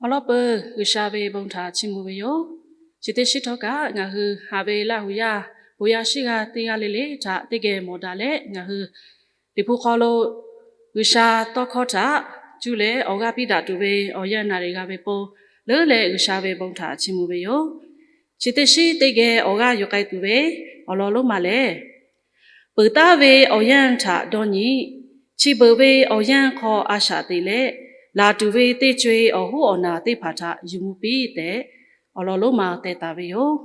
Awˬ lawn peuˬ, G'uiˬsha ve bon htaꞈ chiˇ mvuh ve yoˬ. Chi teˇ shiˉ htawˇ kaꞈ ngaˬ hui haꞈ ve Laˇ huˍ yaˇ bon yaˇ shiˉ g'aˇ teˇ g'aˇ le le htaꞈ teˇ geh mawˬ daꞈ leh, ngaˬ hui Liꞈ hpu hk'aw lo G'uiˬsha tawˇ hkawˇ htaꞈ cuˇ leh awˬ g'aˇ piˇ daꞈ tuˬ ve awˬ yanˇ naˍ riˍ g'a ve pon leuˉ leh, G'uiˬsha ve bon htaꞈ chiˇ mvuh ve yoˬ. Chi teˇ shiˉ teˇ geh awˬ g'aˇ yuˬ k'ai tuˬ ve awˬ lawn lonˉ ma lehˬ, Peuˬ taˉ ve awˬ yanˇ htaꞈ dawˇ nyi. Chi beuꞈ ve awˬ yanˇ hk'aw a shaꞈ teꞈ leh, laˬ tuˬ ve teˇ co-e awˬ hoˉ awˬ naˬ teˇ hpaˍ htaꞈ yuˬ mvuh piˇ tehꞈ, awˬ lawn lonˉ ma teh taˍ ve yoˬ.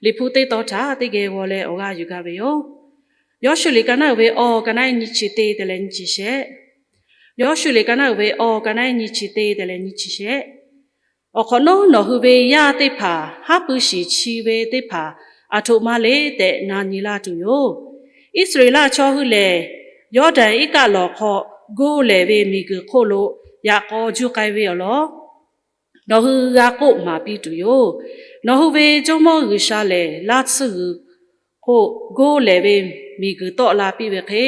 Liꞈ hpu teˇ tawn htaꞈ teˇ geh g'aw leh awˬ g'aˇ yuˬ gaˇ ve yoˬ. Yawˇshuˆ liꞈ ka naˉ uiˍ ve awˬ ka naˉ nyiˇ chi teˇ te leh nyiˇ chi shehˆ. Yawˇshuˆ liꞈ ka naˉ uiˍ ve awˬ ka naˉ nyiˇ chi teˇ te leh nyiˇ chi shehˆ. Awˬ hk'awꞈ nawˉ nawˬ hui ve yaˇ teˇ hpaˍ haˉ pui shiˍ chi ve teˇ hpaˍ aˬ htoꞈ ma le tehꞈ na nyi laˇ tuˬ yoˬ. Iˉsaˍreˍlaˆ chaw hui lehˬ, Yawˇdanˍ iˉ kaˆ lawˬ hk'aw goˇ lehˬ ve miˬguiˬ hk'oˆ lo yaꞈ k'aw juˇ k'ai ve awˬ lawn nawˬ hui g'a k'oˆ maˍ piˇ tuˬ yoˬ. Nawˬ hui ve Jawˇmawˇ G'uiˬsha lehˬ, laˇ tsuhˇ g'uiˬ hk'oˆ goˇ lehˬ ve miˬguiˬ tawˆ la piˇ ve hk'e,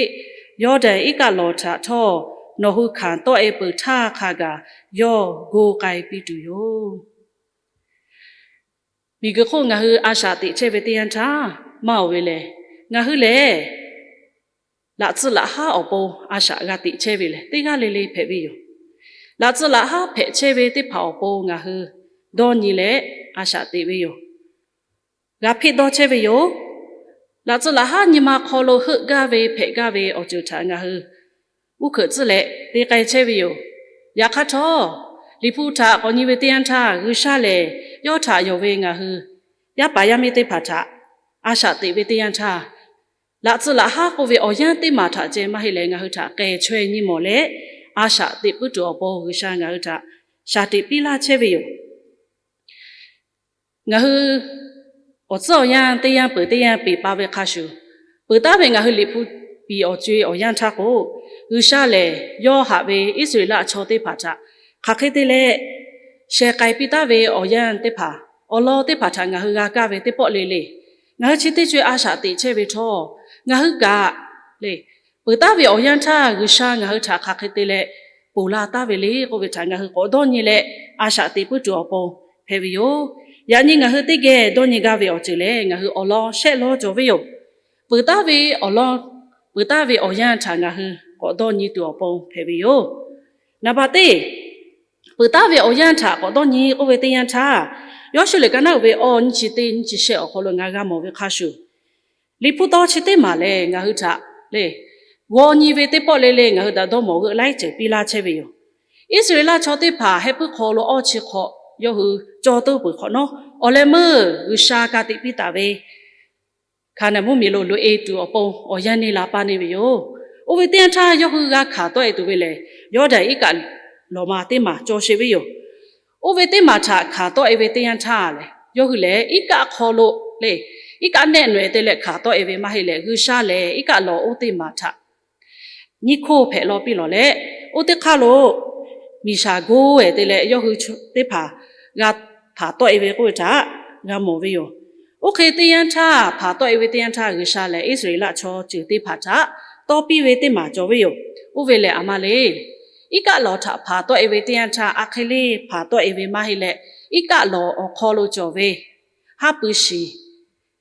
Yawˇdanˍ iˉ kaˆ lawˬ htaꞈ htawˇ nawˬ hui hkanˍ tawˆ-e peuˬ htaˇ hk'a gaˬ yawˇ goˇ k'ai piˇ tuˬ yoˬ. Miˬguiˬ hk'oˆ ngaˬ hui a shaꞈ teꞈ chehˇ ve teˇ yanˇ htaˇ maˇ oˬ ve lehˬ, ngaˬ hui lehˬ laꞈ tcuh laꞈ haˉ awˬ pon a shaꞈ g'a teꞈ chehˇ ve lehˬ, teˇ g'aˇ le le hpehꞈ ve yoˬ. Laꞈ tcuh laꞈ haˉ hpehꞈ chehˇ ve teˇ hpaˍ awˬ pon ngaˬ hui dawˇ nyi leh a shaꞈ teꞈ ve yoˬ. G'a hpeˆ dawˇ chehˇ ve yoˬ. Laꞈ tcuh laꞈ haˉ nyi ma hk'aw lo heuˆ gaˇ ve hpehꞈ gaˇ ve awˬ ceuˬ htaꞈ ngaˬ hui uˉ hkeuꞈ tcuhˉ leh te k'ai chehˇ ve yoˬ. Yaꞈ hk'aˇ htawˇ, Liꞈ hpu htaꞈ k'awꞈ nyi ve teˇ yanˇ htaˇ, G'uiˬsha lehˬ yawˇ htaꞈ yonˍ ve ngaˬ hui yaˇ paˍ yaˇ miˇ teˇ hpaˍ htaꞈ a shaꞈ teꞈ ve teˇ yanˇ htaˇ, laꞈ tcuh laꞈ haˉ k'oˆ ve awˬ yanˇ teˇ maˬ htaꞈ ceh maˇ heˆ leh, ngaˬ hui htaꞈ k'ehˬ chaweh nyi mawˬ leh a shaꞈ teꞈ puiˉ tuˬ awˬ pon G'uiˬsha ngaˬ hui htaꞈ shaˍ teꞈ piˇ laˇ chehˇ ve yoˬ. Ngaˬ hui awˬ tcuhˉ awˬ yanˇ teˇ yanˇ peuˬ teˇ yanˇ peˬ pa ve hk'a shuˍ, peuˬ taˉ ve ngaˬ hui Liꞈ hpu piˍ awˬ co-e awˬ yanˇ htaˇ k'o, G'uiˬsha lehˬ yawˇ haꞈ ve Iˉsaˍreˍlaˆ chaw teˇ hpaˍ htaꞈ hk'aˬ hk'e te leh sheh k'ai piˇ taˉ ve awˬ yanˇ teˇ hpaˍ, awˬ lawn teˇ hpaˍ htaꞈ ngaˬ hui g'a kaˇ ve teˇ pawˆ le le, ngaˬ hui chi teˇ co-e a shaꞈ teꞈ chehˇ ve htawˇ, ngaˬ hui kaꞈ le, peuˬ taˉ ve awˬ yanˇ htaˇ G'uiˬsha ngaˬ hui htaꞈ hk'aˬ hk'e te leh ponˬ la taˉ ve le k'oˆ ve htaꞈ ngaˬ hui k'awꞈ dawˇ nyi leh a shaꞈ teꞈ puiˉ tuˬ awˬ pon hpehꞈ ve yoˬ. Yaꞈ nyi ngaˬ hui teˇ geh dawˇ nyi gaˇ ve awˬ ceuˬ lehˬ, ngaˬ hui awˬ lawn shehˆ lawˇ cawˬ ve yoˬ. Peuˬ taˉ ve awˬ lawn, peuˬ taˉ ve awˬ yanˇ htaꞈ ngaˬ hui k'awꞈ dawˇ nyi tuˬ awˬ pon hpehꞈ ve yoˬ. Naˍ baˬ teˇ, peuˬ taˉ ve awˬ yanˇ htaꞈ k'awꞈ dawˇ nyi k'oˆ ve teˇ yanˇ htaˇ, Yawˇshuˆ liꞈ ka naˉ uiˍ ve awˬ nyiˇ chi teˇ nyiˇ chi shehˆ awˬ hk'aw lo ngaˬ g'a mawˬ ve hk'a shuˍ, Liꞈ hpu taw chi teˇ maˬ lehˬ ngaˬ hui htaꞈ le g'aw nyi ve teˇ pawˆ le le ngaˬ hui htaꞈ dawˇ mawˬ g'euˆ laiˉ ceuˬ piˇ laˇ chehˇ ve yoˬ. Iˉsaˍreˍlaˆ chaw teˇ hpaˍ heh puiˉ hk'aw lo awˇ chi hk'aw yawˇ hui cawˬ toˇ peuˬ hk'awꞈ nawˉ, awˬ leh meuˇ G'uiˬsha ka tiꞈ piˇ taˍ ve Hkaˍnanˍ mvuhˇmiˬ lo loꞈ-e tuˬ awˬ pon awˬ yanˇ neˇ la paˇ neˇ ve yoˬ. Oˇ ve teˇ yanˇ htaˇ yawˇ hui g'a hkanˍ tawˆ-e tuˬ ve lehˬ, Yawˇdanˍ iˉ kaˆ lawˬ ma teˇ maˬ cawˬ sheˍ ve yoˬ. Oˇ ve teˇ maˬ htaꞈ hkanˍ tawˆ-e ve teˇ yanˇ htaˇ lehˬ, yawˇ hui lehˬ iˉ kaˆ hk'aw lo le, iˉ kaˆ nehˆ nawehˬ te leh hkanˍ tawˆ-e ve maˇ heˆ leh, G'uiˬsha lehˬ iˉ kaˆ lawˬ oˇ teˇ maˬ htaꞈ nyiˇ hkoˇ hpehꞈ law piˇ lawˬ leh, oˇ teˇ hk'aˇ lo miˬ shaˍ goˇ-e te leh yawˇ hui teˇ hpaˍ g'a hpanˍ tawˆ-e ve k'oˆ ve htaꞈ g'a mawˬ ve yoˬ. Oˇ hk'e teˇ yanˇ htaˇ, hpanˍ tawˆ-e ve teˇ yanˇ htaˇ, G'uiˬsha lehˬ Iˉsaˍreˍlaˆ chaw ceuˬ teˇ hpaˍ htaꞈ tawˇ piˇ ve teˇ maˬ cawˬ ve yoˬ. Oˇ ve lehˬ aˬ ma le, iˉ kaˆ lawˬ htaꞈ hpanˍ tawˆ-e ve teˇ yanˇ htaˇ, a hk'e le hpanˍ tawˆ-e ve maˇ heˆ leh, iˉ kaˆ lawˬ awˬ hk'aw lo cawˬ ve haˉ pui shiˍ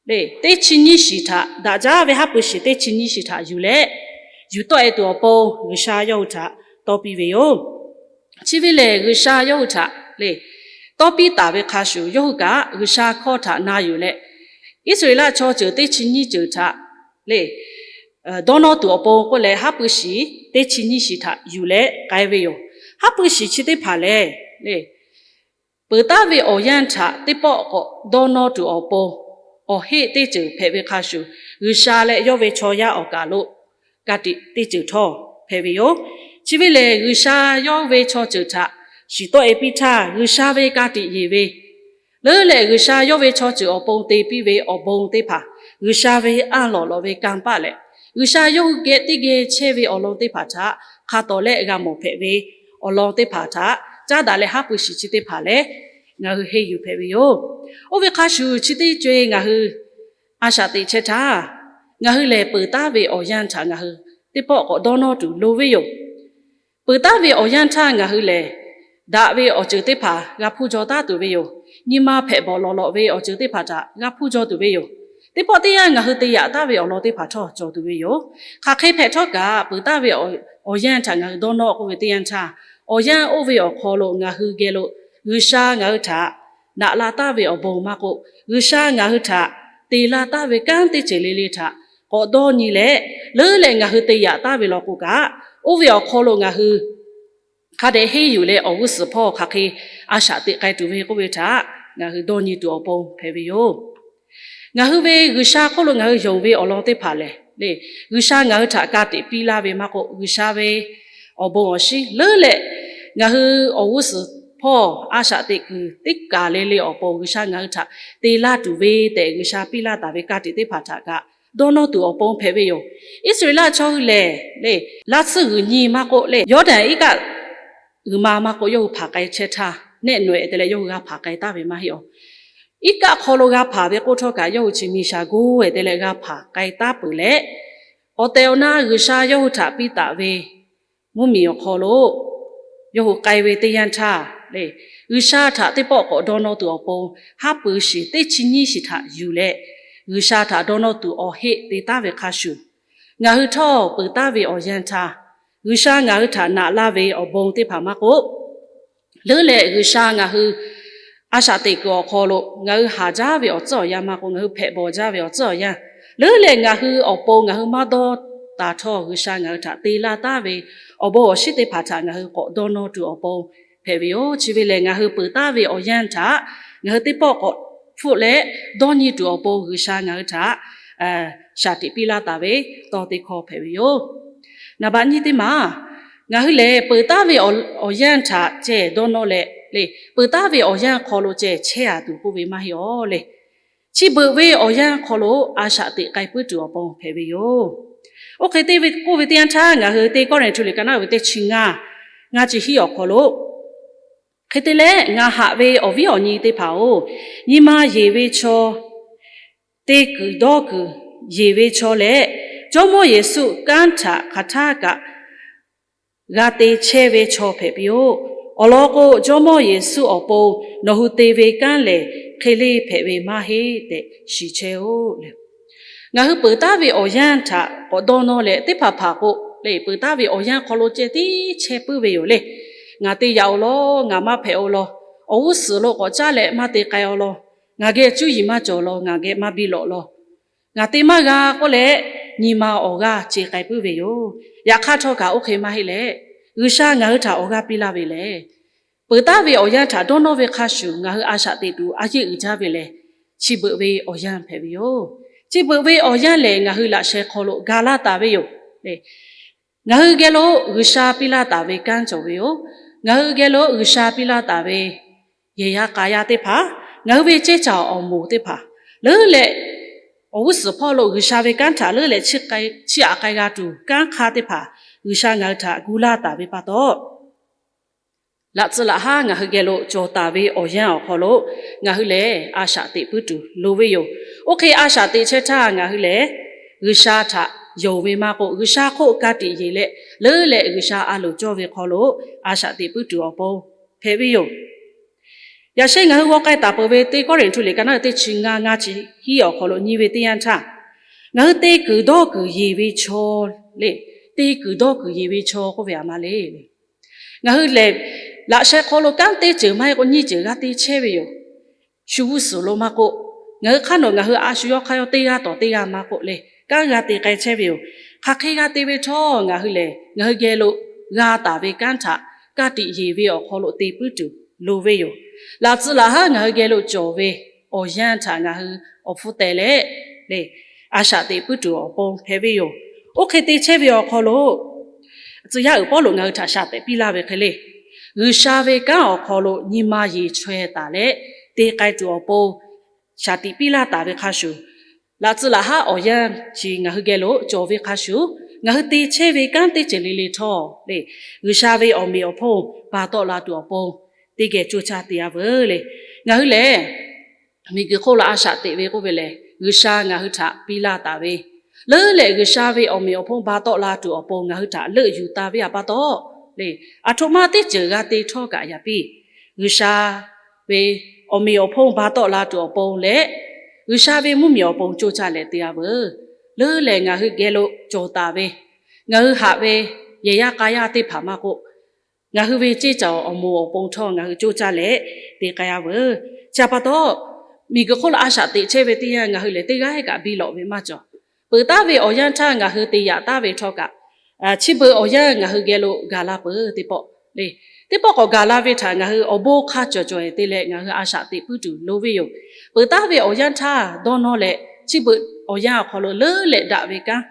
le, teˇ chi nyiˇ shiˍ htaꞈ, daꞈ jaˇ ve haˉ pui shiˍ teˇ chi nyiˇ shiˍ htaꞈ yuˬ leh, yuˬ tawˆ-e tuˬ awˬ pon G'uiˬsha yawˇ hui htaꞈ tawˇ piˇ ve yoˬ. Chi ve lehˬ, G'uiˬsha yawˇ hui htaꞈ le tawˇ piˇ taˍ ve hk'a shuˍ, yawˇ hui kaꞈ G'uiˬsha hkawˇ htaꞈ na yuˬ leh, Iˉsaˍreˍlaˆ chaw ceuˬ teˇ chi nyiˇ ceuˬ htaꞈ le dawˇ nawˇ tuˬ awˬ pon k'oˆ leh, haˉ pui shiˍ teˇ chi nyiˇ shiˍ htaꞈ yuˬ leh k'ai ve yoˬ. Haˉ pui shiˍ chi teˇ hpaˍ lehˬ le, peuˬ taˉ ve awˬ yanˇ htaꞈ teˇ pawˆ k'awꞈ dawˇ nawˇ tuˬ awˬ pon awˬ heˆ teˇ ceuˬ hpehꞈ ve hk'a shuˍ, G'uiˬsha leh yawˇ ve chaw yaˇ awˬ kaˬ lo ka tiꞈ teˇ ceuˬ htawˇ hpehꞈ ve yoˬ. Chi ve lehˬ, G'uiˬsha yawˇ ve chaw ceuˬ htaꞈ shiˍ tawˆ-e piˇ htaˇ, G'uiˬsha ve ka tiꞈ yeˬ ve leuˉ leh, G'uiˬsha yawˇ ve chaw ceuˬ awˬ pon te piˇ ve awˬ bon teˇ hpaˍ, G'uiˬsha ve a lawˬ lawꞈ ve kanˇ paˆ leh, G'uiˬsha yawˇ hui geh teˇ geh chehˇ ve awˬ lawn teˇ hpaˍ htaꞈ hk'a tawˍ leh g'a mawˬ hpehꞈ ve awˬ lawn teˇ hpaˍ htaꞈ caˉ daꞈ leh, haˉ pui shiˍ chi teˇ hpaˍ lehˬ ngaˬ hui henˇ yuˬ hpehꞈ ve yoˬ. Oˇ ve hk'a shuˍ, chi teˇ co-e ngaˬ hui a shaꞈ teꞈ chehˇ htaˇ, ngaˬ hui lehˬ peuˬ taˉ ve awˬ yanˇ htaꞈ ngaˬ hui teˇ pawˆ k'awꞈ dawˇ nawˇ tuˬ loˍ ve yoˬ. Peuˬ taˉ ve awˬ yanˇ htaˇ ngaˬ hui lehˬ daꞈ ve awˬ ceuˬ teˇ hpaˍ g'a hpuˇ jaw taˉ tuˬ ve yoˬ. Nyi ma hpehꞈ bawˬ lawˬ lawꞈ ve awˬ ceuˬ teˇ hpaˍ htaꞈ g'a hpuˇ jaw tuˬ ve yoˬ. Teˇ pawˆ teˇ yanˇ ngaˬ hui te yaꞈ taˍ ve awˬ lawn teˇ hpaˍ htawˇ cawˬ tuˬ ve yoˬ. Hk'aˬ hk'e hpehꞈ htawˇ kaꞈ, peuˬ taˍ ve awˬ yanˇ htaꞈ ngaˬ hui dawˇ nawˇ k'oˆ ve teˇ yanˇ htaˇ, awˬ yanˇ oˇ ve awˬ hk'aw lo ngaˬ hui geh lo G'uiˬsha ngaˬ hui htaꞈ naꞈ la taˍ ve awˬ bon maˇ k'oˆ, G'uiˬsha ngaˬ hui htaꞈ te laˇ taˍ ve kanˉ teˇ ceuˬ le le htaꞈ k'awꞈ dawˇ nyi leh, leuˉ leh ngaˬ hui te yaꞈ taˍ ve law k'o kaꞈ, oˇ ve awˬ hk'aw lo ngaˬ hui hk'a dehꞈ henˇ yuˬ leh awˬ g'uˇ suhˍ hpawˇ hk'aˬ hk'e a shaꞈ teꞈ k'ai tuˬ ve k'oˆ ve htaꞈ ngaˬ hui dawˇ nyi tuˬ awˬ pon hpehꞈ ve yoˬ. Ngaˬ hui ve G'uiˬsha hk'oˆ lo ngaˬ hui yonˍ ve awˬ lawn teˇ hpaˍ lehˬ le, G'uiˬsha ngaˬ hui htaꞈ ka tiꞈ piˇ laˇ ve maˇ k'oˆ, G'uiˬsha ve awˬ bon awˬ shinˉ leuˉ leh ngaˬ hui awˬ g'uˇ suhˍ hpawˇ a shaꞈ teꞈ kuiˬ teˇ kaˬ le le awˬ pon G'uiˬsha ngaˬ hui htaꞈ te laˇ tuˬ ve tehꞈ, G'uiˬsha piˇ laˇ taˍ ve ka tiꞈ teˇ hpaˍ htaꞈ kaꞈ dawˇ nawˇ tuˬ awˬ pon hpehꞈ ve yoˬ. Iˉsaˍreˍlaˆ chaw hui lehˬ le, laˇ tsuhˇ g'uiˬ nyi maˇ k'oˆ le, Yawˇdanˍ iˉ kaˆ uiˍ ma maˇ k'oˆ, yawˇ hui hpanˍ k'ai chehˇ htaˇ, nehˆ nawehꞈ te leh yawˇ hui g'a hpanˍ k'ai taˍ ve maˇ heˆ awˬ. Iˉ kaˆ hk'aw lo g'a hpanˍ ve k'oˆ htawˇ kaꞈ, yawˇ hui chi miˬ shaˍ goˇ-e te leh g'a hpanˍ k'ai taˍ peuˬ leh, awˬ tehˬ awˬ na G'uiˬsha yawˇ hui htaꞈ piˇ taˍ ve mvuhˇmiˬ awˬ hk'aw lo yawˇ hui k'ai ve teˇ yanˇ htaˇ le, G'uiˬsha htaꞈ teˇ pawˆ k'awꞈ dawˇ nawˇ tuˬ awˬ pon, haˉ pui shiˍ teˇ chi nyiˇ shiˍ htaꞈ yuˬ leh, G'uiˬsha htaꞈ dawˇ nawˇ tuˬ awˬ heˆ te taˍ ve hk'a shuˍ, ngaˬ hui htawˇ peuˬ taˍ ve awˬ yanˇ htaˇ, G'uiˬsha ngaˬ hui htaꞈ naꞈ laˇ ve awˬ bon teˇ hpaˍ maˇ k'oˆ, leuˉ leh G'uiˬsha ngaˬ hui a shaꞈ teꞈ kuiˬ awˬ hk'aw lo ngaˬ hui haˍ jaˇ ve awˬ tcuhˉ awˬ yanˇ maˇ k'oˆ, ngaˬ hui hpehꞈ bawˬ jaˇ ve awˬ tcuhˉ awˬ yanˇ, leuˉ leh ngaˬ hui awˬ pon ngaˬ hui maˇ dawˇ taˍ htawˇ, G'uiˬsha ngaˬ hui htaꞈ te laˇ taˍ ve awˬ bon awˬ shinˉ teˇ hpaˍ htaꞈ ngaˬ hui k'awꞈ dawˇ nawˇ tuˬ awˬ pon hpehꞈ ve yoˬ. Chi ve lehˬ, ngaˬ hui peuˬ taˍ ve awˬ yanˇ htaꞈ ngaˬ hui teˇ pawˆ k'awꞈ hpfuhˆ leh dawˇ nyi tuˬ awˬ pon G'uiˬsha ngaˬ hui htaꞈ shaˍ tiꞈ piˇ laˇ taˍ ve tawˇ teˇ hkawˇ hpehꞈ ve yoˬ. Naˍ baꞈ nyiˇ teˇ maˬ, ngaˬ hui lehˬ peuˬ taˍ ve awˬ yanˇ htaꞈ ceh dawˇ nawˇ leh le, peuˬ taˍ ve awˬ yanˇ hk'aw lo ceh chehˇ a tuˬ k'oˆ ve maˇ heˆ awˬ le. Chi beuꞈ ve awˬ yanˇ hk'aw lo a shaꞈ teꞈ k'ai puiˉ tuˬ awˬ pon hpehꞈ ve yoˬ. Oˇ hk'e te ve k'oˆ ve teˇ yanˇ htaˇ, ngaˬ hui teˇ Kawˇrenˍhtuˆ liꞈ ka naˉ ve teˇ chi ngaˇ, ngaˇ chi hiˉ awˬ hk'aw lo, hk'e te leh ngaˬ haꞈ ve awˬ viˉ awˬ nyi teˇ hpaˍ-oˬ, nyi ma yeˬ ve chaw, te kuiˬ dawˇ kuiˬ yeˬ ve chaw leh, Jawˇmawˇ Yeˍsuˆ kanˉ htaꞈ hk'aˬ htaˇ kaꞈ g'a te chehˇ ve chaw hpehꞈ piˇ-oˆ. Awˬ lawn k'o, Jawˇmawˇ Yeˍsuˆ awˬ pon nawˬ hui te ve kanˉ lehˬ, hk'e leˇ hpehꞈ ve maˇ heˆ tehꞈ shiˍ chehˇ-oˆ le. Ngaˬ hui peuˬ taˍ ve awˬ yanˇ htaꞈ k'awꞈ dawˇ nawˇ leh, teˇ hpaˍ hpaˍ k'o le, peuˬ taˍ ve awˬ yanˇ hk'aw lo ceh tiˉ chehˇ puiˉ ve yoˬ le. Ngaˬ te yaꞈ-oˬ law, ngaˬ maˇ hpehꞈ-oˬ law, awˬ g'uˇ suhˍ lo k'awꞈ caˉ leh maˇ te k'ai-oˬ law, ngaˬ geh cuˇ yiˍ maˇ cawˬ law, ngaˬ geh maˇ biˇ lawꞈ law, ngaˬ te maˇ g'a k'oˆ leh, nyi ma awˬ g'aˇ ce k'ai puiˉ ve yoˬ. Yaꞈ hk'aˇ htawˇ kaꞈ oˇ hk'e maˇ heˆ leh, G'uiˬsha ngaˬ hui htaꞈ awˬ g'aˇ piˇ laˇ ve lehˬ, peuˬ taˍ ve awˬ yanˇ htaꞈ dawˇ nawˇ ve hk'a shuˍ ngaˬ hui a shaꞈ teꞈ tuˬ a yeˆ uiˍ jaˇ ve lehˬ, chi beuꞈ ve awˬ yanˇ hpehꞈ ve yoˬ. Chi beuꞈ ve awˬ yanˇ lehˬ, ngaˬ hui laꞈ sheh hk'aw lo ga laˇ taˍ ve yoˬ. Ngaˬ hui geh lo G'uiˬsha piˇ laˇ taˍ ve kanˉ cawˬ ve yoˬ. Ngaˬ hui geh lo G'uiˬsha piˇ laˇ taˍ ve yehˬ yaˇ k'a yaˇ teˇ hpaˍ, ngaˬ hui ve ceˇ caˬ awˬ moˍ teˇ hpaˍ, leuˉ leh awˬ g'uˇ suhˍ hpawˇ lo G'uiˬsha ve kanˉ htaꞈ leuˉ leh chiˇ aꞈ k'ai g'a tuˬ kanˉ hk'aˇ teˇ hpaˍ, G'uiˬsha ngaˬ hui htaꞈ gu laˇ taˍ ve pa taw, laꞈ tcuh laꞈ haˉ ngaˬ hui geh lo cawˬ taˍ ve awˬ yanˇ awˬ hk'aw lo ngaˬ hui lehˬ a shaꞈ teꞈ puiˉ tuˬ loˍ ve yoˬ. Oˇ hk'e a shaꞈ teꞈ chehˇ htaˇ, ngaˬ hui lehˬ G'uiˬsha htaꞈ yonˍ ve maˇ k'oˆ, G'uiˬsha hk'oˆ ka tiꞈ yeˬ leh, leuˉ leh G'uiˬsha a loˍ cawˇ ve hk'aw lo a shaꞈ teꞈ puiˉ tuˬ awˬ pon hpehꞈ ve yoˬ. Yaꞈ shehˉ ngaˬ hui g'aw k'ai taˍ peuˬ ve teˇ Kawˇrenˍhtuˆ liꞈ ka naˉ teˇ chi ngaˇ, ngaˇ chi hiˉ awˬ hk'aw lo nyi ve teˇ yanˇ htaˇ, ngaˬ hui te kuiˬ dawˇ kuiˬ yeˬ ve chaw le, te kuiˬ dawˇ kuiˬ yeˬ ve chaw k'oˆ ve a ma le. Ngaˬ hui lehˬ, laꞈ sheh hk'aw lo kanˉ teˇ ceuˬ maˇ heˆ k'o nyiˇ ceuˬ g'a te chehˇ ve yoˬ. Shu g'uˇ suhˍ lo maˇ k'oˆ, ngaˬ hui hk'aˇ nawˬ ngaˬ hui a shu yawˇ hk'aˇ yawˇ teˇ g'aˇ tawˍ teˇ g'aˇ maˇ k'oˆ leh, kanˉ g'a te k'ai chehˇ ve yoˬ. Hk'aˬ hk'e g'a te ve htawˇ, ngaˬ hui lehˬ ngaˬ hui geh lo g'a taˍ ve kanˉ htaꞈ ka tiꞈ yeˬ ve awˬ hk'aw lo te puiˉ tuˬ loˍ ve yoˬ. Laꞈ tcuh laꞈ haˉ ngaˬ hui geh lo cawˬ ve awˬ yanˇ htaꞈ ngaˬ hui awˬ hpfuhˇ teh leh le, a shaꞈ teꞈ puiˉ tuˬ awˬ pon hpehꞈ ve yoˬ. Oˇ hk'e te chehˇ ve awˬ hk'aw lo, tcuh yaˇ uiˍ Pawˇluꞈ ngaˬ hui htaꞈ shaꞈ teꞈ piˇ laˇ ve hk'e le, G'uiˬsha ve kanˉ awˬ hk'aw lo nyi ma yeˬ chaweh taˍ leh te k'ai tuˬ awˬ pon shaꞈ teꞈ piˇ laˇ taˍ ve hk'a shuˍ, laꞈ tcuh laꞈ haˉ awˬ yanˇ chi ngaˬ hui geh lo cawˬ ve hk'a shuˍ, ngaˬ hui te chehˇ ve kanˉ teˇ ceuˬ le le htawˇ le, G'uiˬsha ve awˬ meꞈ awˬ hponˇ ba tawˆ la tuˬ awˬ pon teˇ geh coˇ caˇ te-a veuˬ le. Ngaˬ hui lehˬ, miˬguiˬ hk'oˆ lo a shaꞈ teꞈ ve k'oˆ ve lehˬ, G'uiˬsha ngaˬ hui htaꞈ piˇ laˇ taˍ ve, leuˉ leh G'uiˬsha ve awˬ meꞈ awˬ hponˇ ba tawˆ la tuˬ awˬ pon ngaˬ hui htaꞈ leuˆ yuˬ taˍ ve a pa taw, le, aˬ htoꞈ ma teˇ ceuˬ g'a te htawˇ kaꞈ yaꞈ piˇ, G'uiˬsha ve awˬ meꞈ awˬ hponˇ ba tawˆ la tuˬ awˬ pon leh, G'uiˬsha ve mvuhˇmiˬ awˬ pon coˇ caˇ leh te-a veuˬ. Leuˉ lehˬ ngaˬ hui geh lo cawˬ taˍ ve, ngaˬ hui haꞈ ve yehˬ yaˇ k'a yaˇ teˇ hpaˍ maˇ k'oˆ, ngaˬ hui ve ceˇ caˬ awˬ moˍ awˬ pon htawˇ ngaˬ hui coˇ caˇ leh te k'ai-a veuˬ. Chi pa taw, miˬguiˬ hk'oˆ lo a shaꞈ teꞈ chehˇ ve teˇ yanˇ ngaˬ hui lehˬ teˇ g'aˇ kaꞈ biˇ lawꞈ ve maˇ cawˬ. Peuˬ taˉ ve awˬ yanˇ htaˇ ngaˬ hui te yaꞈ taˉ ve htawˇ kaꞈ, chi beuꞈ awˬ yanˇ ngaˬ hui geh lo gaˬ la peuˬ teˇ pawˆ le. Teˇ pawˆ k'awꞈ gaˬ la ve htaꞈ ngaˬ hui awˬ bon hk'a cawˬ cawˬ-e te leh ngaˬ hui a shaꞈ teꞈ puiˉ tuˬ loˍ ve yoˬ. Peuˬ taˉ ve awˬ yanˇ htaˇ dawˇ nawˇ leh, chi beuꞈ awˬ yanˇ awˬ hk'aw lo leuˉ leh daꞈ ve kanˉ,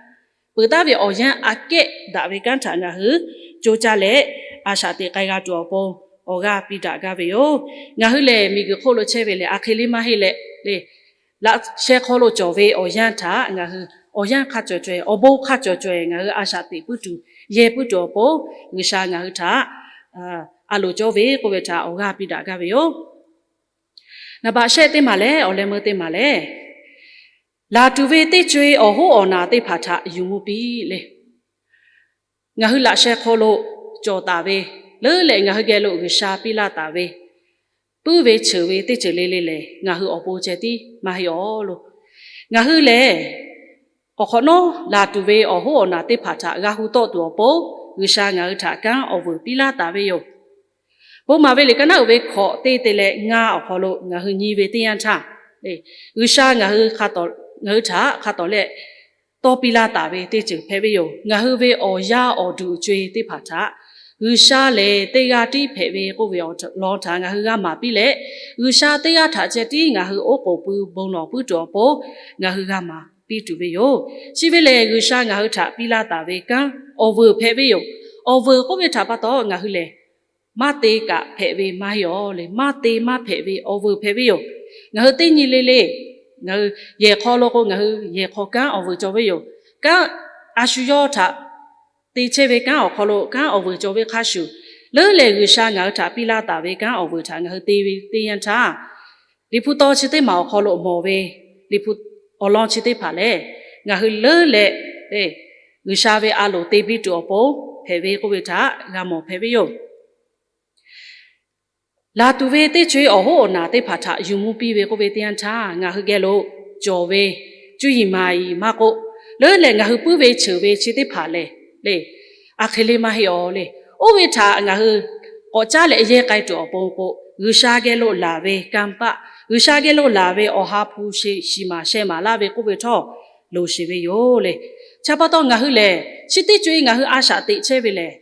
peuˬ taˉ ve awˬ yanˇ aꞈ kehˉ daꞈ ve kanˉ htaꞈ ngaˬ hui coˇ caˇ leh a shaꞈ teꞈ k'ai g'a tuˬ awˬ pon awˬ g'aˇ piˇ daꞈ gaˇ ve yoˬ. Ngaˬ hui lehˬ miˬguiˬ hk'oˆ lo chehˇ ve lehˬ a hk'e le maˇ heˆ leh le, laꞈ sheh hk'aw lo cawˬ ve awˬ yanˇ htaꞈ ngaˬ hui awˬ yanˇ hk'a cawˬ cawˬ-e, awˬ bon hk'a cawˬ cawˬ-e ngaˬ hui a shaꞈ teꞈ puiˉ tuˬ, yehˬ puiˉ tuˬ awˬ pon G'uiˬsha ngaˬ hui htaꞈ a loˍ cawˇ ve k'oˆ ve htaꞈ awˬ g'aˇ piˇ daꞈ gaˇ ve yoˬ. Naˍ baꞈ shehˆ teˇ maˬ lehˬ, awˬ leh meuˇ teˇ maˬ lehˬ, laˬ tuˬ ve teˇ co-e awˬ hoˉ awˬ naˬ teˇ hpaˍ htaꞈ yuˬ mvuh piˇ le. Ngaˬ hui laꞈ sheh hk'aw lo cawˬ taˍ ve, leuˉ leh ngaˬ hui geh lo G'uiˬsha piˇ laˇ taˍ ve, puiˉ ve cheuˬ ve teˇ ceuˬ le le lehˬ ngaˬ hui awˬ pon ceh tiˉ maˇ heˆ awˬ lo. Ngaˬ hui lehˬ, k'awꞈ hk'awꞈ nawˉ laˬ tuˬ ve awˬ hoˉ awˬ naˬ teˇ hpaˍ htaꞈ g'a hu tawˆ tuˬ awˬ pon, G'uiˬsha ngaˬ hui htaꞈ kanˉ awˬ vuiˬ piˇ laˇ taˍ ve yoˬ. Bon maˍ ve liꞈ ka naˉ uiˍ ve hkawꞈ teˇ te leh ngaˇ awˬ hk'aw lo ngaˬ hui nyi ve teˇ yanˇ htaˇ, G'uiˬsha ngaˬ hui htaꞈ hk'a tawˍ leh tawˇ piˇ laˇ taˍ ve teˇ ceuˬ hpehꞈ ve yoˬ. Ngaˬ hui ve awˬ yaˇ awˬ duˬ co-e teˇ hpaˍ htaꞈ G'uiˬsha lehˬ teˇ g'aˇ tiˉ hpehꞈ ve k'oˆ ve awˬ lawn htaꞈ ngaˬ hui g'a maˍ piˇ leh, G'uiˬsha teˇ g'aˇ htaꞈ ceh tiˉ ngaˬ hui oˉ k'oˍ pui bon lawˬ puiˉ tuˬ awˬ pon ngaˬ hui g'a maˍ piˇ tuˬ ve yoˬ. Chi ve lehˬ G'uiˬsha ngaˬ hui htaꞈ piˇ laˇ taˍ ve kanˉ awˬ vuiˬ hpehꞈ ve yoˬ. Awˬ vuiˬ k'oˆ ve htaꞈ pa taw ngaˬ hui lehˬ maˇ te kaꞈ hpehꞈ ve maˇ heˆ awˬ le, maˇ te maˇ hpehꞈ ve awˬ vuiˬ hpehꞈ ve yoˬ. Ngaˬ hui teˇ nyi le le, ngaˬ hui yehˬ hk'aw lo k'o ngaˬ hui yehˬ hk'aw kanˉ awˬ vuiˬ cawˬ ve yoˬ. Kanˉ a shu yawˇ htaꞈ te chehˇ ve kanˉ awˬ hk'aw lo kanˉ awˬ vuiˬ cawˬ ve hk'a shuˍ, leuˉ lehˬ G'uiˬsha ngaˬ hui htaꞈ piˇ laˇ taˍ ve kanˉ awˬ vuiˬ htaꞈ ngaˬ hui te ve teˇ yanˇ htaˇ, Liꞈ hpu taw chi teˇ maˬ awˬ hk'aw lo mawˬ ve Liꞈ hpu awˬ lawn chi teˇ hpaˍ lehˬ, ngaˬ hui leuˉ leh G'uiˬsha ve a loˍ te biˇ tuˬ awˬ pon hpehꞈ ve k'oˆ ve htaꞈ g'a mawˬ hpehꞈ ve yoˬ. Laˬ tuˬ ve teˇ co-e awˬ hoˉ awˬ naˬ teˇ hpaˍ htaꞈ yuˬ mvuh piˇ ve k'oˆ ve teˇ yanˇ htaˇ, ngaˬ hui geh lo cawˬ ve cuˇ yiˍ maˍ yiˍ maˇ k'oˆ, leuˉ leh ngaˬ hui puiˉ ve cheuˬ ve chi teˇ hpaˍ lehˬ le, a hk'e le maˇ heˆ awˬ le. Oˇ ve htaꞈ ngaˬ hui k'awꞈ caˉ leh yehˇ k'ai tuˬ awˬ pon k'o, G'uiˬsha geh lo laˬ ve kanˇ paˆ, G'uiˬsha geh lo laˬ ve awˬ ha hpu shiˍ maˍ sheh maˍ laˇ ve k'oˆ ve htawˇ loˍ sheˍ ve yoˬ le. Chi pa taw ngaˬ hui lehˬ chi teˇ co-e ngaˬ hui a shaꞈ teꞈ chehˇ ve lehˬ,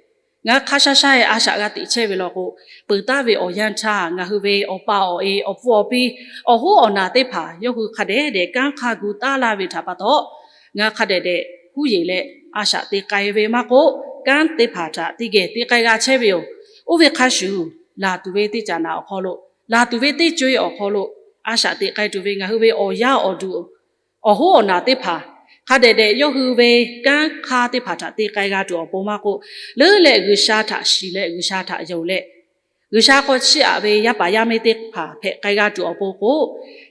ngaˬ hui hk'a sha sha-e a shaꞈ g'a teꞈ chehˇ ve law k'o, peuˬ taˉ ve awˬ yanˇ htaˇ ngaˬ hui ve awˬ pa awˬ e awˬ pfuhˇ awˬ piˇ awˬ hoˉ awˬ naˬ teˇ hpaˍ yawˇ hui hk'a dehꞈ dehꞈ kanˉ hk'a gu taˉ laˇ ve htaꞈ pa taw, ngaˬ hui hk'a dehꞈ dehꞈ huˉ yeˬ leh a shaꞈ te k'ai ve maˇ k'oˆ, kanˉ teˇ hpaˍ htaꞈ teˇ geh te k'ai g'a chehˇ ve yoˬ. Oˇ ve hk'a shuˍ, laˬ tuˬ ve teˇ caꞈ naꞈ awˬ hk'aw lo, laˬ tuˬ ve teˇ co-e awˬ hk'aw lo a shaꞈ teꞈ k'ai tuˬ ve ngaˬ hui ve awˬ yaˇ awˬ duˬ awˬ hoˉ awˬ naˬ teˇ hpaˍ hk'a dehꞈ dehꞈ yawˇ hui ve kanˉ hk'aˇ teˇ hpaˍ htaꞈ te k'ai g'a tuˬ awˬ pon maˇ k'oˆ, leuˉ leh G'uiˬsha htaꞈ shiˍ leh G'uiˬsha htaꞈ yonˍ leh, G'uiˬsha k'awꞈ chiˇ aꞈ ve yaˇ paˍ yaˇ miˇ teˇ hpaˍ hpehꞈ k'ai g'a tuˬ awˬ pon k'o,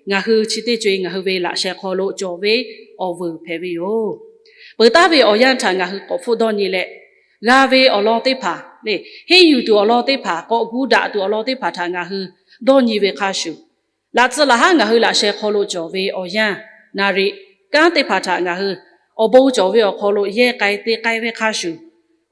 ngaˬ hui chi teˇ co-e ngaˬ hui ve laꞈ sheh hk'aw lo cawˬ ve awˬ vuiˬ hpehꞈ ve yoˬ. Peuˬ taˉ ve awˬ yanˇ htaꞈ ngaˬ hui k'awꞈ hpfuhˆ dawˇ nyi leh, g'a ve awˬ lawn teˇ hpaˍ le, henˇ yuˬ tuˬ awˬ lawn teˇ hpaˍ, k'awꞈ gu daꞈ tuˬ awˬ lawn teˇ hpaˍ htaꞈ ngaˬ hui dawˇ nyi ve hk'a shuˍ, laꞈ tcuh laꞈ haˉ ngaˬ hui laꞈ sheh hk'aw lo cawˬ ve awˬ yanˇ, naˍ riˍ, kanˉ teˇ hpaˍ htaꞈ ngaˬ hui awˬ bon cawˬ ve awˬ hk'aw lo yehˇ k'ai te k'ai ve hk'a shuˍ,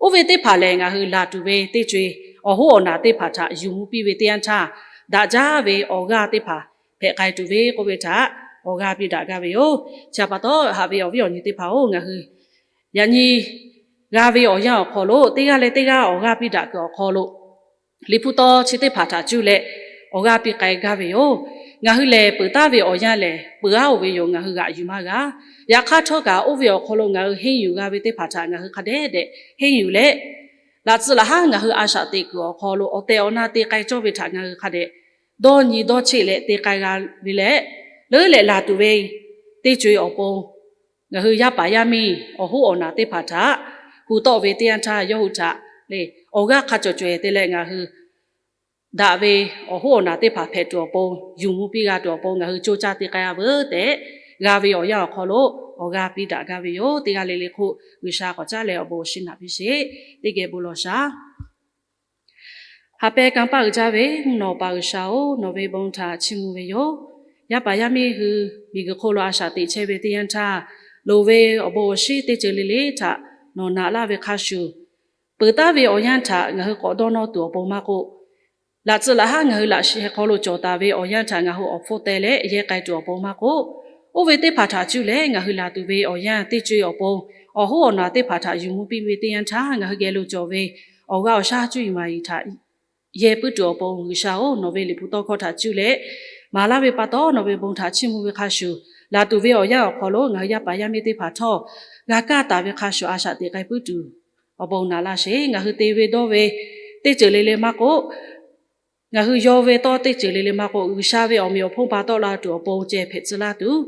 oˇ ve teˇ hpaˍ lehˬ ngaˬ hui laˬ tuˬ ve teˇ co-e awˬ hoˉ awˬ naˬ teˇ hpaˍ htaꞈ yuˬ mvuh piˇ ve teˇ yanˇ htaˇ, daꞈ jaˇ ve awˬ g'aˇ teˇ hpaˍ hpehꞈ k'ai tuˬ ve k'oˆ ve htaꞈ awˬ g'aˇ piˇ daꞈ gaˇ ve yoˬ. Chi pa taw haꞈ ve awˬ viˉ awˬ nyi teˇ hpaˍ-oˬ, ngaˬ hui yaꞈ nyi g'a ve awˬ yanˇ awˬ hk'aw lo teˇ g'aˇ leh teˇ g'aˇ awˬ g'aˇ piˇ daꞈ kuiˬ awˬ hk'aw lo, Liꞈ hpu taw chi teˇ hpaˍ htaꞈ cuˇ leh awˬ g'aˇ piˇ k'ai gaˇ ve yoˬ. Ngaˬ hui lehˬ peuˬ taˉ ve awˬ yanˇ lehˬ peuˬ-aˉ-oˬ ve yoˬ, ngaˬ hui g'aꞈ yuˬ maˇ g'a. Yaꞈ hk'aˇ htawˇ kaꞈ oˇ ve awˬ hk'aw lo ngaˬ hui henˇ yuˬ g'a ve teˇ hpaˍ htaꞈ ngaˬ hui hk'a dehꞈ dehꞈ henˇ yuˬ leh, laꞈ tcuh laꞈ haˉ ngaˬ hui a shaꞈ teꞈ kuiˬ awˬ hk'aw lo awˬ tehˬ awˬ na te k'ai cawˇ ve htaꞈ ngaˬ hui hk'a dehꞈ dawˇ nyi dawˇ cheˆ leh te k'ai g'a ve leh, leuˉ leh laˬ tuˬ ve teˇ co-e awˬ pon ngaˬ hui yaˇ paˍ yaˇ miˇ awˬ hoˉ awˬ naˬ teˇ hpaˍ htaꞈ hu tawˆ ve teˇ yanˇ htaˇ yawˇ hui htaꞈ le awˬ g'aˇ hk'a cawˬ cawˬ-e te leh ngaˬ hui daꞈ ve awˬ hoˉ awˬ naˬ teˇ hpaˍ hpehꞈ tuˬ awˬ pon yuˬ mvuh piˇ g'a tuˬ awˬ pon ngaˬ hui coˇ caˇ te k'ai-a veuˬ tehꞈ, g'a ve awˬ yanˇ awˬ hk'aw lo awˬ g'aˇ piˇ daꞈ gaˇ ve yoˬ. Teˇ g'aˇ le le hk'oˆ G'uiˬsha k'awꞈ caˉ leh awˬ bon awˬ shinˉ naꞈ piˇ sheˍ. Teˇ geh bon lawˬ shaˍ. Ha peh kanˇ paˆ uiˍ jaˇ ve mvuhˇ naw Awˬ pa G'uiˬsha-oˬ, nawˬ ve bon htaꞈ chiˇ mvuh ve yoˬ. Yaˇ paˍ yaˇ miˇ hui miˬguiˬ hk'oˆ lo a shaꞈ teꞈ chehˇ ve teˇ yanˇ htaˇ, loˍ ve awˬ bon awˬ shinˉ teˇ ceuˬ le le htaꞈ nawˬ naꞈ laˇ ve hk'a shuˍ, peuˬ taˉ ve awˬ yanˇ htaꞈ ngaˬ hui k'awꞈ dawˇ nawˇ tuˬ awˬ pon maˇ k'oˆ, laꞈ tcuh laꞈ haˉ ngaˬ hui laꞈ sheh hk'aw lo cawˬ taˍ ve awˬ yanˇ htaꞈ ngaˬ hui awˬ hpfuhˇ teh leh yehˇ k'ai tuˬ awˬ pon maˇ k'oˆ, oˇ ve teˇ hpaˍ htaꞈ cuˇ leh ngaˬ hui laˬ tuˬ ve awˬ yanˇ teˇ co-e awˬ pon, awˬ hoˉ awˬ naˬ teˇ hpaˍ htaꞈ yuˬ mvuh piˇ ve teˇ yanˇ htaˇ, ngaˬ hui geh lo cawˬ ve awˬ g'aˇ awˬ shaˉ cuˇ yiˍ maˍ yiˍ htaꞈ yehˇ puiˉ tuˬ awˬ pon, G'uiˬsha-oˬ, nawˬ ve liꞈ hpu tawˇ hkawˇ htaꞈ cuˇ leh maˍ laˇ ve pa taw, nawˬ ve bon htaꞈ chiˇ mvuh ve hk'a shuˍ, laˬ tuˬ ve awˬ yanˇ awˬ hk'aw lo ngaˬ hui yaˇ paˍ yaˇ miˇ teˇ hpaˍ htawˇ g'a kaˇ taˍ ve hk'a shuˍ a shaꞈ teꞈ k'ai puiˉ tuˬ awˬ pon naꞈ laˇ sheˍ. Ngaˬ hui te ve dawˇ ve teˇ ceuˬ le le maˇ k'oˆ, ngaˬ hui yaw ve tawˇ teˇ ceuˬ le le maˇ k'oˆ, G'uiˬsha ve awˬ meꞈ awˬ hponˇ pa tawˆ la tuˬ awˬ pon ceh hpehꞈ tcuh laˇ tuˬ,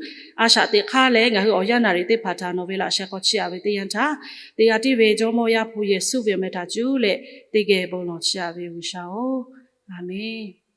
a shaꞈ teꞈ hk'aˇ leh ngaˬ hui awˬ yanˇ naˍ riˍ teˇ hpaˍ htaꞈ nawˬ ve laꞈ sheh hk'aw chiˇ aꞈ ve teˇ yanˇ htaˇ, teˇ g'aˇ tiˉ ve Jawˇmawˇ Yaˇ hpu Yeˍsuˆ ve awˬ meh htaꞈ cuˇ leh teˇ geh bon lawˬ chiˇ aꞈ ve G'uiˬsha-oˬ, Aˍmenˇ.